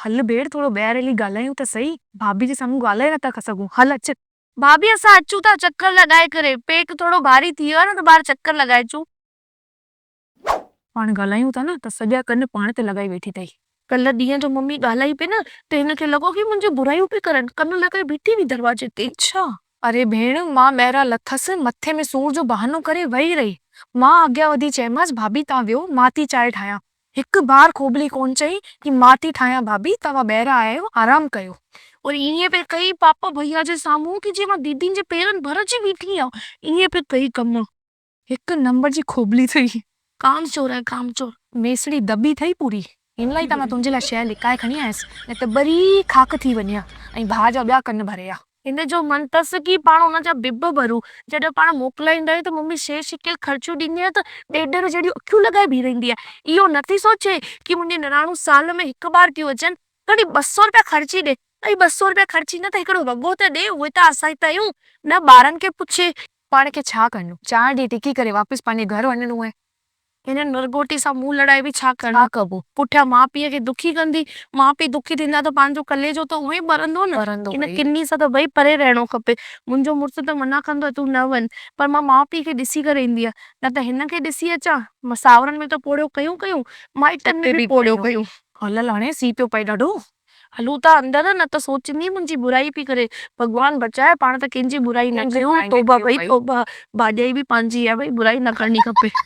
هل ڀيڻ ٿورو ٻاهر هلي ڳالهايون ته سهي، ڀاڀي جي سامهون ڳالهائي نه ٿا سگهون، هل اچ. ڀاڀي اسان اچون ٿا چڪر لڳائي ڪري، پيٽ ٿورو ڀاري ٿي ويو آهي نه ته ٻاهر چڪر لڳائي اچون. پاڻ ڳالهايون ٿا نه ته سڄا ڪن پاڻ تي لڳائي ويٺي اٿئي. ڪلهه ڏينهن جو ممي ڳالهائي پئي نه ته هن کي لڳو ڪي منهنجون برايون پئي ڪرن، ڪن لڳائي بيٺي هئي دروازي تي. اڇا! اري ڀيڻ مان ٻاهران لٿس، مٿي ۾ سور جو بهانو ڪري ويهي رهي. مان اڳيان وڌي چيومانس ڀاڀي توهان ويهو مان ٿي چانهه ٺاهيان. هڪ بار کوٻلي ڪونه چئي ڪي مان ٿي ٺاهيان ڀاڀي توهان ٻاهران آيا آهيو آرام ڪيو. وري ائين پئي ڪئي پاپا ڀئيا جي سامهون ڪي جيئن مان ديدين جي پيرن ڀر اچي بيٺي آهيان ائين پئي ڪئي ڪم. هڪ نمبر جي کوٻلي ٿئي. ڪام چور آهي ڪام چور. ميسڙي دٻي ٿئي پوري. هن لاء ئي ته مان تنهنجي لاء شيء لڪائي کڻي آيس، نه ته ٻري خاڪ ٿي وڃي ها ۽ ڀاء جا ٻيا ڪن ڀري ها. هن جو من اٿس ڪي پاڻ ان جا بب ڀرون. جڏهن پاڻ موڪلائيندا آهيون ته ممي شيء شڪل خرچيون ڏيندي آهي ته ڏيڏر جهڙيون اکيون لڳائي بيهي رهندي آهي. اهو نٿي سوچي ڪي منهنجي نڻانون سال ۾ هڪ بار ٿيون اچن، کڻي 200 رپيا خرچي ڏي. ۽ 200 رپيا خرچي نه ته هڪڙو وڳو ته ڏي، اهي ته اسان ئي ته آهيون نه ٻارن کي پڇي. پاڻ کي ڇا ڪرڻو؟ چانهه ڏي ٽڪي ڪري واپس پنهنجي گهر وڃڻو آهي. هن نرگوٽي سان منهن لڙائي به ڇا ڪرڻو؟ ڇا ڪبو؟ پٺيان ماء پيء کي دکي ڪندي. ماء پيء دکي ٿيندا ته پنهنجو ڪليجو ته اونئن ئي ٻرندو نه. ٻرندو ان ڀئي. ڪني سان ته ڀئي پري رهڻو کپي. منهنجو مڙس ته منع ڪندو آهي تون نه وڃ. پر مان ماء پيء کي ڏسي ڪري ايندي آهيان. نه ته هن کي ڏسي اچان. ساهرن ۾ ته پوڙهيو ڪيون ڪيون، مائٽن ۾ به پوڙهيو ڪيون. هل هل هاڻي سيء پيو پئي ڏاڍو. هلون ٿا اندر نه ته سوچيندي منهنجي برائي پئي ڪري. ڀڳوان بچائي پاڻ ته ڪنهن جي برائي نه ڪيون. توبه ڀئي توبه. ڀاڄائي به پنهنجي آهي ڀئي برائي نه ڪرڻي کپي.